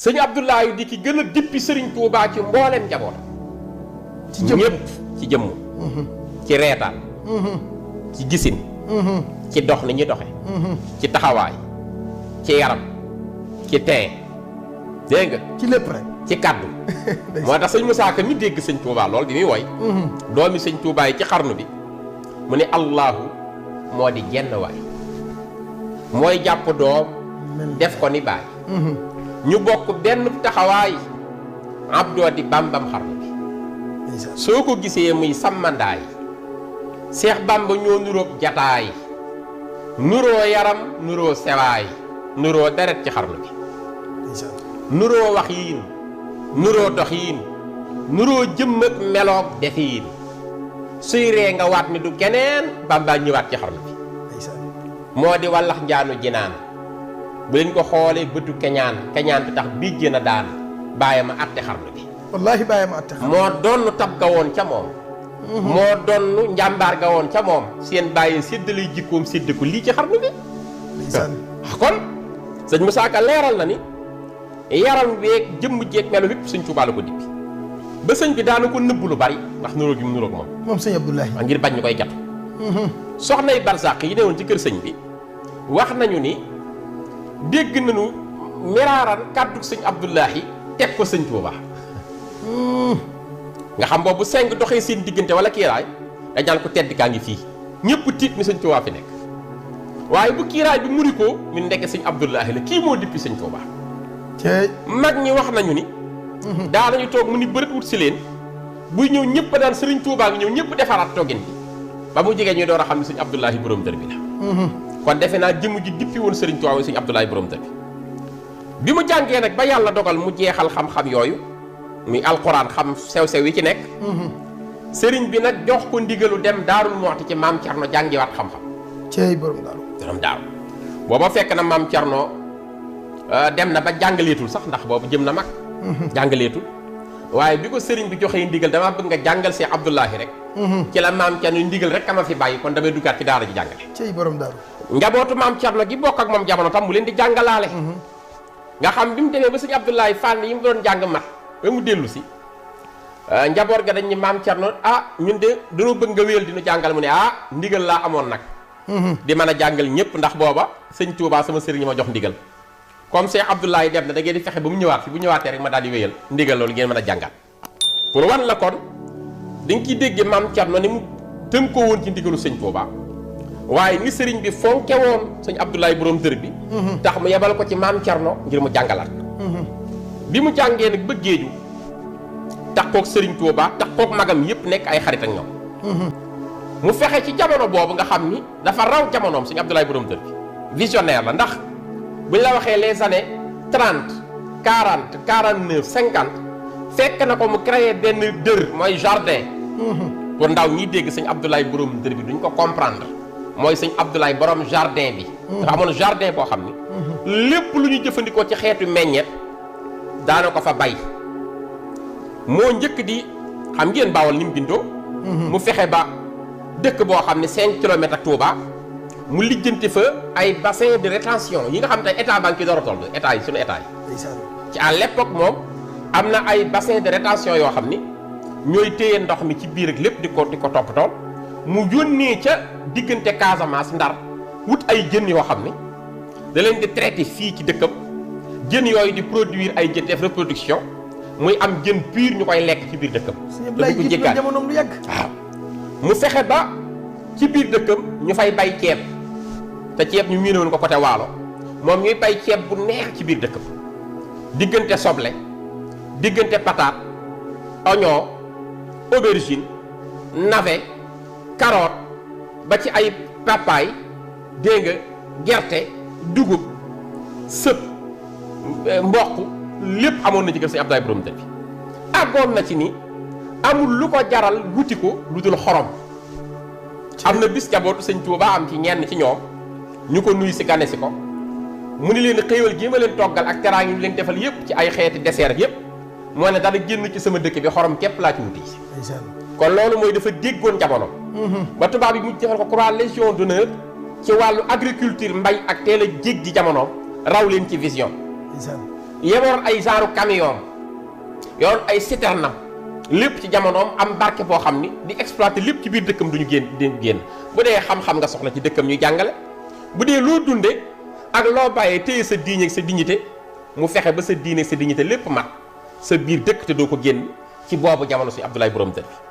sëñ Abdoulaye di ki gën a dippi sëriñ Touba ci mbooleem njabootam. ci jëmm ñëpp ci jëmm. ci reetaan. ci gisin. ci dox ni ñuy doxe ci taxawaay. ci yaram. ci tee. dégg nga. ci lépp rek. ci kàddu. moo tax sëñ Moussa Ka mi dégg sëñ Touba lool bi muy woy. doomi sëñ Touba yi ci xarnu bi. mu ne Allahu moo di jenn waay. mooy jàpp doom. def ko ni baay. ñu bokk benn taxawaay. abdoo di bambam xarnu bi. soo ko gisee muy sàmmandaay. Seex Bamba ñoo nuroog jataay. nuroo yaram nuroo sewaay. nuroo deret ci xarnu bi. nuroo wax yiin. nuroo dox yiin. nuroo jëmm ak meloog defiin. suy ree nga waat ni du keneen Bamba ñëwaat ci xarnu bi. moo di wallax njaanu jinaan bu leen ko xoolee bëtu keñaan keñaan bi tax bii jën a daan bàyyi ma àtte xarnu bi. wallaahi bàyyi ma àtte xarnu bi. moo donn tab ga woon ca moom. moo donn njàmbaar ga woon ca moom. seen bàyyi séddale jikkoom sédd ko lii ci xarnu bi. kon sëñ Moussa Ka leeral na ni yaram weeg jëmm jeeg melo wépp sëñ Tuubaa la ko dippi ba sëñ bi daana ko nëbb lu bari ndax nuróo gi mu nuróog moom. moom sëñ Abdoulaye. ngir bañ ñu koy jatu. soxnay barsàq yi newoon ci kër sëñ bi wax nañu ni dégg nañu miraaran kàddu sëñ Abdoulahi teg ko sëñ Tuubaa. nga xam boobu seng doxee seen diggante wala kiiraay dañ naan ko tedd kaa ngi fii ñëpp tiit ni sëñ Tuubaa fi nekk waaye bu kiiraay bi muri ko ñu nekk sëñ Abdoulahi la kii moo dippi sëñ Tuubaa. mag ñi wax nañu ni. daa nañu toog mu ni bërët wut si leen buy ñëw ñëpp daan sëriñ Tuubaa ngi ñëw ñëpp defaraat toggin bi ba mu jigéen ñuy door a xam ne sëñ Abdoulahi borom dër bi la. kon defe naa jëmm ji dippi woon sëriñ Tuubaa sëñ Abdoulahi borom dër bi mu jàngee nag ba yàlla dogal mu jeexal xam-xam yooyu muy alxuraan xam sew-sew yi ci nekk. sëriñ bi nag jox ko ndigalu dem Daarul Muxti ci maam Cerno jàngiwaat xam-xam. cey borom daaru. borom daaru booba fekk na maam Cerno dem na ba jàngaleetul sax ndax boobu jëm na mag. jàngaleetul waaye bi ko sëriñ bi joxee ndigal damaa bëgg nga jàngal see Abdoulahi rek. ci la maam Cerno ndigal rek ama fi bàyyi kon damay duggaat ci daara ji jàngale. cey borom daaru. njabootu maam Cerno gi bokk ak moom jamono tam mu leen di jàngalaale. nga xam bi mu demee ba sëñ Abdoulahi fànn yi mu doon jàng mat ba mu dellu si njaboot ga dañ ni maam Cerno ñun de dañoo bëgg nga wéyal dinu jàngal mu ne ndigal laa amoon nag. di mën a jàngal ñëpp ndax booba sëñ Touba sama sëriñ ma jox ndigal. comme Cheikh Abdoulaye dem na da ngeen di fexe ba mu ñëwaat fi bu ñëwaatee rek ma daal di wéyal ndigal loolu ngeen mën a jàngal. pour wan la kon di nga ciy déggee maam Cerno ni mu tënkoo woon ci ndigalu sëñ Touba waaye ni sëriñ bi fonke woon sëñ Abdoulaye borom dër bi. tax mu yebal ko ci maam Cerno ngir mu jàngalaat. bi mu jàngee nag ba géeju takkook sëriñ Touba takkook magam yëpp nekk ay xarit ak ñoom. mu fexe ci jamono boobu nga xam ni dafa raw jamonoom sëñ Abdoulaye borom dër bi visionnaire la ndax. bu ñu la waxee les années 30 40 49 50 fekk na ko mu créé benn dër mooy jardin. pour ndaw ñiy dégg sëñ Abdoulaye borom dër bi duñ ko comprendre mooy sëñ Abdoulaye borom jardin bi. dafa amoon jardin boo xam ni. lépp lu ñu jëfandikoo ci xeetu meññeet daana ko fa bay. moo njëkk di xam ngeen Bawol ni mu bindoo. mu fexe ba dëkk boo xam ne 5 kilomètres ak Touba. mu lijjanti fa ay bassin de rétention yi nga xam ne état banque yi door a toll état yi suñu état yi. ci à l'époque moom am na ay bassin de rétention yoo xam ni ñooy téye ndox mi ci biir ak lépp di ko toppatoo mu yónnee ca diggante Casamance Ndar wut ay jën yoo xam ni da leen di traité fii ci dëkkam jën yooyu di produire ay jën def reproduction muy am jën pur ñu koy lekk ci biir dëkkam. te du ko jéggaat jamonoom lu yàgg. waaw mu fexe ba ci biir dëkkam ñu fay bay ceeb. te ceeb ñu miine woon ko côté Waalo moom ñuy bay ceeb bu neex ci biir dëkk bi diggante soble diggante patate oignon aubergine navet carotte ba ci ay papaye dégg nga gerte dugub sëb mboq lépp amoon na ci kër sëñ Abdoulaye borom dër bi àggoon na ci ni amul lu ko jaral wuti ko lu dul xorom. am na bis jabootu sëñ Tuubaa am ci ñenn ci ñoom ñu ko nuyu si gane si ko mu ni leen xéewal gi ma leen toggal ak teraanga yi ñu leen defal yépp ci ay xeeti dessert yépp moo ne dara génn ci sama dëkk bi xorom képp laa ci wuti kon loolu mooy dafa déggoon jamono. ba tubaab yi mu defal ko croix légion d'honneur ci wàllu agriculture mbay ak teel a jéggi jamonoom raw leen ci vision. yeboroon ay genre camion yoroon ay citernam lépp ci jamonoom am barke boo xam ni di exploiter lépp ci biir dëkkam duñu génn bu dee xam-xam nga soxla ci dëkkam ñuy jàngale bu dee loo dunde ak loo bàyyee téye sa diine ak sa dignité mu fexe ba sa diine ak sa dignité lépp mat sa biir dëkk te doo ko génn ci boobu jamono si Abdoulaye borom dër bi